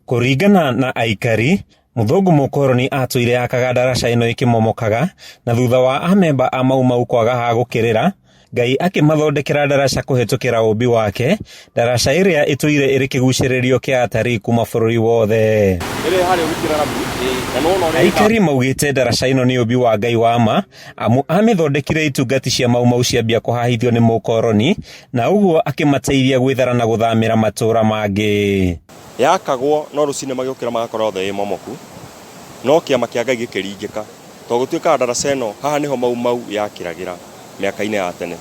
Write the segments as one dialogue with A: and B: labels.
A: Kũringana na aikari, mũthũngũ mũkoroni atũire akaga ndaraca ĩno ĩkĩmomokaga na thutha wa amemba a Mau Mau kwaga ha gũkĩrĩra, Ngai akĩmathondekera ndaraca kũhetũkĩra ũmbi wake, ndaraca ĩrĩa ĩtũire ĩrĩ kĩgucĩrĩrio kĩa atarii kuma bũrũri wothe. Aikari maugĩte ndaraca ĩno nĩ ũmbi wa Ngai wa ma, amu amĩthondekire itungati cia Mau Mau ciambia kũhahithio nĩ mũkoroni, na ũguo akĩmateithia gwĩthara na gũthamĩra matũra mangĩ.
B: Yakagwo no rũcinĩ magĩũkĩra magakora yothe ĩ momoku, no kĩama kĩa Ngai gĩkĩringĩka, tondũ gũtuĩkaga ndaraca ĩno haha nĩho Mau Mau yakĩragĩra mĩaka-inĩ ya tene.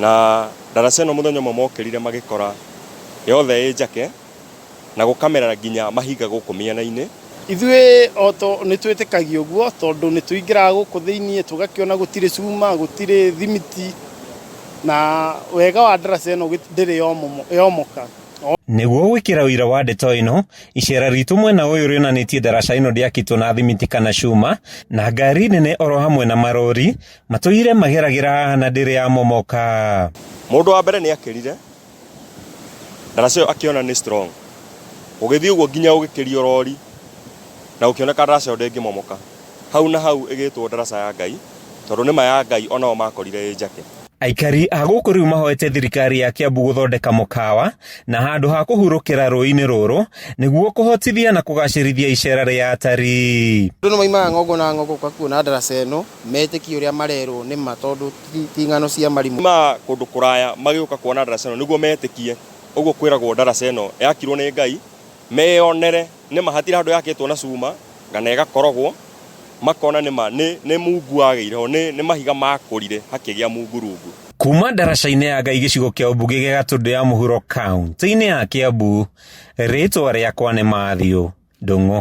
B: Na ndaraca ĩno mũthenya ũmwe mokĩrire magĩkora yothe ĩ njake na gũkamera nginya mahinga gũkũ mĩena-inĩ.
C: Ithuĩ o to nĩ twĩtĩkagia ũguo tondũ nĩ tũingĩraga gũkũ thĩiniĩ tũgakĩona gũtirĩ cuma, gũtirĩ thimiti, na wega wa ndaraca ĩno ndĩrĩ yomoka.
A: Nĩguo gwĩkĩra ũira wa ndeto ĩno, icera ritũ mwena ũyũ rĩonanĩtie ndaraca ĩno ndĩakĩtwo na thimiti kana cuma, na ngari nene oro hamwe na marori matũire mageragĩra haha na ndĩrĩ yamomoka.
B: Mũndũ wa mbere nĩ akĩrire ndaraca ĩyo akĩona nĩ strong, gũgĩthiĩ ũguo nginya gũgĩkĩrio rori na gũkĩoneka ndaraca ĩyo ndĩngĩmomoka. Hau na hau ĩgĩtwo ndaraca ya Ngai tondũ nĩ ma ya Ngai onao makorire ĩ njake.
A: Aikari a gũkũ rĩu mahoete thirikari ya Kiambu gũthondeka mũkawa na handũ ha kũhurũkĩra rũĩ-inĩ rũrũ nĩguo kũhotithia na kũgacĩrithia icera rĩa atarii.
C: Andũ nĩ maumaga ng'ongo na ng'ongo gũka kuona ndaraca ĩno, metĩkie ũrĩa marerwo nĩ ma tondũ ti ng'ano cia marimũ.
B: Maumaga kũndũ kũraya magĩũka kuona ndaraca ĩno nĩguo metĩkie ũguo kwĩragwo ndaraca ĩno yakirwo nĩ Ngai, meyonere nĩ ma hatirĩ handũ yakĩtwo na cuma kana ĩgakorogwo, makona nĩ ma nĩ, nĩ mungu wagĩire ho, nĩ, nĩ mahiga makũrire hakĩgĩa mungurungu.
A: Kuma ndaraca-inĩ ya Ngai gĩcigo kĩa ũmbunge gĩa Gatũndũ ya Mũhuro kaunti-inĩ ya Kiambu, rĩtwa rĩakwa nĩ Matthew Ndung'u.